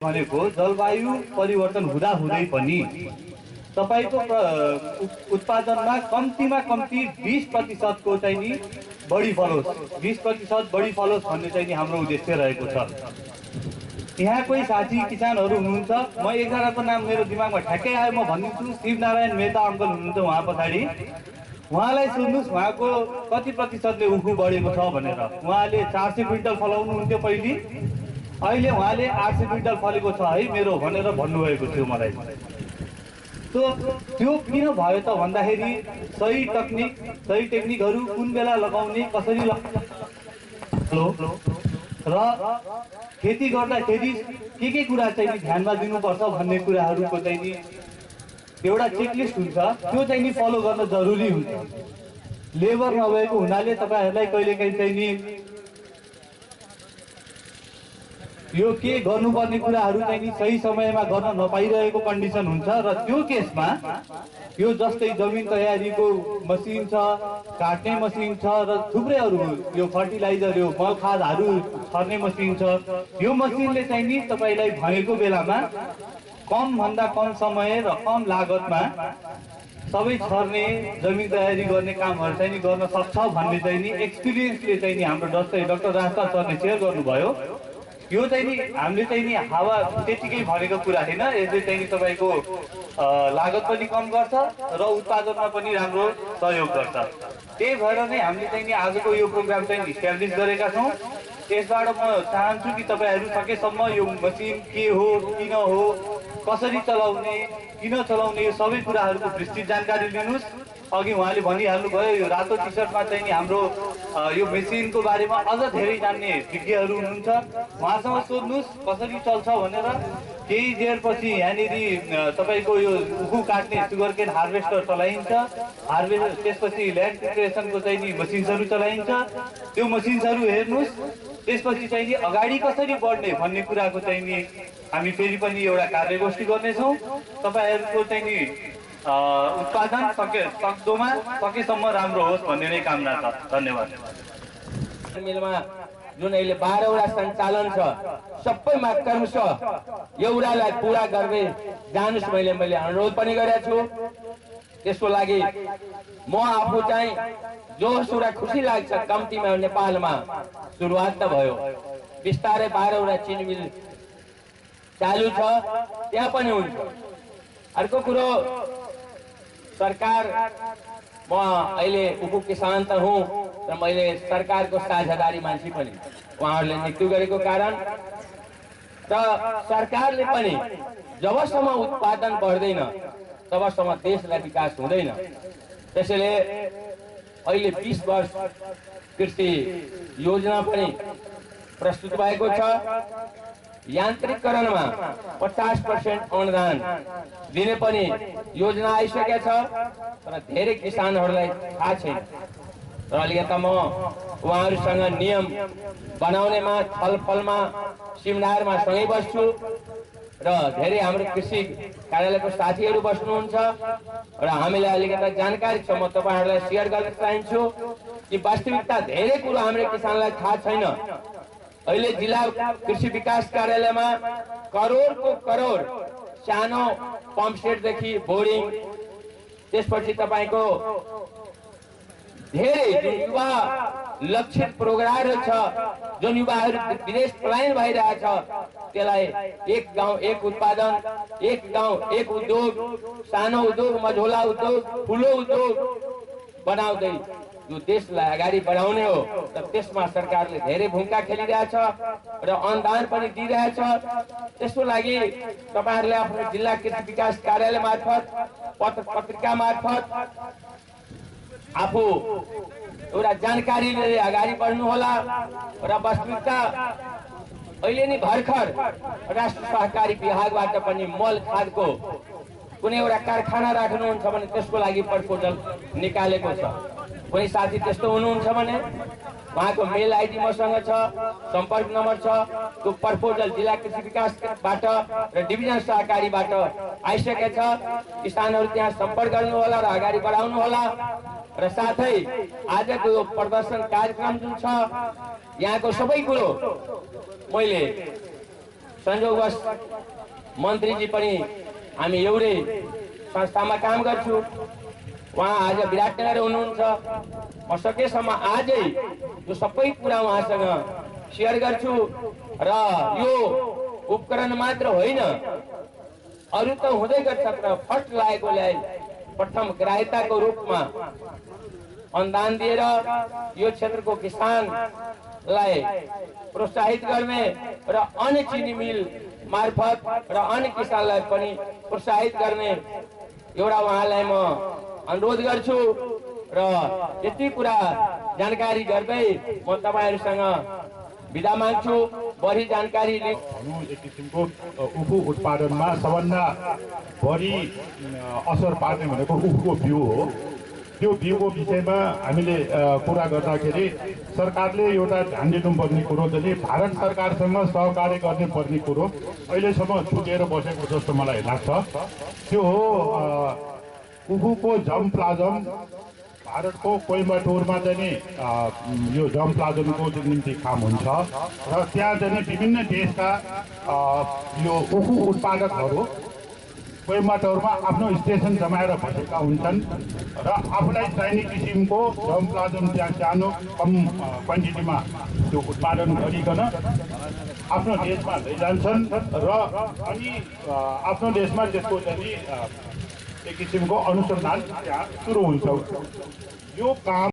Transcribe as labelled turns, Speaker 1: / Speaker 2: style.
Speaker 1: भनेको जलवायु परिवर्तन हुँदा हुँदै पनि तपाईको उत्पादनमा कम्तीमा कम्ती 20% को चाहिँ नि बढी फलोस्, 20% बढी फलोस् भन्ने चाहिँ नि हाम्रो उद्देश्य रहेको छ। यहाँ कोही साथी किसानहरू हुनुहुन्छ, म एकजनाको नाम मेरो दिमागमा ठ्याक्कै आयो, म भनिदिन्छु। शिवनारायण मेहता अङ्कल हुनुहुन्छ उहाँ पछाडि, उहाँलाई सोध्नुहोस् उहाँको कति प्रतिशतले उखु बढेको छ भनेर। उहाँले 400 क्विन्टल फलाउनुहुन्थ्यो पहिले, अहिले उहाँले 800 क्विन्टल फलेको छ है मेरो भनेर भन्नुभएको थियो मलाई। त्यो किन भयो त भन्दाखेरि सही टेक्निकहरू कुन बेला लगाउने, कसरी र खेती गर्दाखेरि के कुरा चाहिँ ध्यानमा दिनुपर्छ भन्ने कुराहरूको चाहिँ नि एउटा चेकलिस्ट हुन्छ, त्यो चाहिँ नि फलो गर्न जरुरी हुन्छ। लेबर नभएको हुनाले तपाईहरुलाई कहिलेकाहीँ चाहिँ नि यो के गर्नुपर्ने कुराहरू चाहिँ नि सही समयमा गर्न नपाइरहेको कन्डिसन हुन्छ। र त्यो केसमा यो जस्तै जमिन तयारीको मसिन छ, काट्ने मसिन छ र थुप्रै अरू यो फर्टिलाइजर, यो मल खादहरू छर्ने मसिन छ। यो मसिनले चाहिँ नि तपाईलाई भनेको बेलामा कम भन्दा कम समय र कम लागतमा सबै छर्ने, जमिन तयारी गर्ने कामहरू चाहिँ नि गर्न सक्छ भन्ने चाहिँ नि एक्सपिरियन्सले चाहिँ नि हाम्रो जस्तै डाक्टर राजपाल सरले सेयर गर्नुभयो। यो चाहिँ नि हामीले चाहिँ नि हावा त्यतिकै भनेको कुरा होइन, यसले चाहिँ नि तपाईको लागत पनि कम गर्छ र उत्पादनमा पनि राम्रो सहयोग गर्छ। त्यही भएर नै हामीले चाहिँ नि आजको यो प्रोग्राम चाहिँ इस्टाब्लिस गरेका छौँ। यसबाट म चाहन्छु कि तपाईहरु सकेसम्म यो मसिन के हो, किन हो, कसरी चलाउने, किन चलाउने, यो सबै कुराहरूको विस्तृत जानकारी लिनुस्। अघि उहाँले भनिहाल्नु भयो, यो रातो टी सर्टमा चाहिँ नि हाम्रो यो मेसिनको बारेमा अझ धेरै जान्ने विज्ञहरू हुनुहुन्छ, उहाँसँग सोध्नुहोस् कसरी चल्छ भनेर। केही देरपछि यहाँनिर तपाईको यो उखु काट्ने सुगर केन हार्भेस्टर चलाइन्छ, त्यसपछि ल्यान्ड प्रिपरेसनको चाहिँ नि मसिन्सहरू चलाइन्छ। त्यो मसिन्सहरू हेर्नुहोस्, त्यसपछि चाहिँ नि अगाडि कसरी बढ्ने भन्ने कुराको चाहिँ नि हामी फेरि पनि एउटा कार्यगोष्ठी गर्नेछौँ। तपाईहरुको चाहिँ नि उत्पादन सक्दोमा सकेसम्म राम्रो होस् भन्ने नै कामना छ। धन्यवाद।
Speaker 2: मिलमा जुन अहिले 12वटा सञ्चालन छ, सबैमा क्रमशः एउटालाई पुरा गर्दै जानुस् मैले अनुरोध पनि गरेको छु। त्यसको लागि म आफू चाहिँ जोस र खुसी लाग्छ। कम्तीमा नेपालमा सुरुवात त भयो, बिस्तारै 12वटा चिनी मिल चालु छ, त्यहाँ पनि हुन्छ। अर्को कुरो, सरकार, म अहिले उखु किसान त हुँ र मैले सरकारको साझेदारी मान्छे पनि, उहाँहरूले नियुक्ति गरेको कारण र सरकारले पनि जबसम्म उत्पादन बढ्दैन तबसम्म देशलाई विकास हुँदैन। त्यसैले अहिले 20 वर्ष कृषि योजना पनि प्रस्तुत भएको छ। यान्त्रिकरणमा 50% अनुदान दिने पनि योजना आइसकेको छ, तर धेरै किसानहरूलाई थाहा छैन। र अलिकता म उहाँहरूसँग नियम बनाउनेमा, छलफलमा, सिमिनारमा सँगै बस्छु र धेरै हाम्रो कृषि कार्यालयको साथीहरू बस्नुहुन्छ र हामीलाई अलिकता जानकारी छ। म तपाईहरुलाई शेयर गर्न चाहन्छु कि वास्तविकता धेरै कुरो हाम्रो किसानलाई थाहा छैन। अहिले जिल्ला कृषि विकास कार्यालयमा करोडको करोड सानो पम्प सेटदेखि बोर्डिङ, त्यसपछि तपाईको धेरै जुन युवा लक्षित प्रोग्रामहरू छ, जुन युवाहरू विदेश पलायन भइरहेछ, त्यसलाई एक गाउँ एक उत्पादन, एक गाउँ एक उद्योग, सानो उद्योग, मझौला उद्योग, ठुलो उद्योग बनाउँदै यो देशलाई अगाडि बढाउने हो। तर त्यसमा सरकारले धेरै भूमिका खेलिरहेछ र अनुदान पनि दिइरहेछ। त्यसको लागि तपाईहरुले आफ्नो जिल्ला कृषि विकास कार्यालय मार्फत, पत्रिका मार्फत आफू एउटा जानकारी लिएर अगाडि बढ्नु होला। र वास्तविकता अहिले नै भर्खर राष्ट्र सहकारी विभागबाट पनि मल खादको कुनै एउटा कारखाना राख्नुहुन्छ भने त्यसको लागि प्रपोजल निकालेको छ। कोही साथी त्यस्तो हुनुहुन्छ भने उहाँको मेल आइडी मसँग छ, सम्पर्क नम्बर छ। त्यो प्रपोजल जिल्ला कृषि विकासबाट र डिभिजन सहकारीबाट आइसकेको छ। किसानहरू त्यहाँ सम्पर्क गर्नु होला र अगाडि बढाउनु होला। र साथै आजको यो प्रदर्शन कार्यक्रम जुन छ, यहाँको सबै कुरो मैले संयोगवश मन्त्रीजी पनि हामी एउटै संस्थामा काम गर्छु। उहाँ आज विराटनगर हुनुहुन्छ। म सकेसम्म आजै यो सबै कुरा उहाँसँग सेयर गर्छु र यो उपकरण मात्र होइन, अरू त हुँदै गर्छ, तर फर्स्ट लागेकोलाई प्रथम ग्राह्यताको रूपमा अनुदान दिएर यो क्षेत्रको किसानलाई प्रोत्साहित गर्ने र अन्य चिनी मिल मार्फत र अन्य किसानलाई पनि प्रोत्साहित गर्ने एउटा उहाँलाई म अनुरोध गर्छु र यति कुरा जानकारी गर्दै म तपाईहरुसँग बिदा माग्छु। बढी जानकारी
Speaker 3: एक किसिमको उखु उत्पादनमा सबभन्दा बढी असर पार्ने भनेको उखुको बिउ हो। त्यो बिउको विषयमा हामीले कुरा गर्दाखेरि सरकारले एउटा ध्यान दिनुपर्ने कुरो चाहिँ भारत सरकारसँग सहकार्य गर्ने पर्ने कुरो अहिलेसम्म छुटेर बसेको जस्तो मलाई लाग्छ। त्यो हो उखुको जर्मप्लाज्म। भारतको कोइम्बटोरमा चाहिँ यो जर्मप्लाज्मको निम्ति काम हुन्छ र त्यहाँ चाहिँ विभिन्न देशका यो उखु उत्पादकहरू कोइम्बटोरमा आफ्नो स्टेसन जमाएर बसेका हुन्छन् र आफूलाई चाहिने किसिमको जर्मप्लाज्म त्यहाँ सानो कम क्वान्टिटीमा त्यो उत्पादन गरिकन आफ्नो देशमा लैजान्छन् र अनि आफ्नो देशमा त्यसको चाहिँ एक किसिमको अनुसन्धान त्यहाँ सुरु हुन्छ। यो काम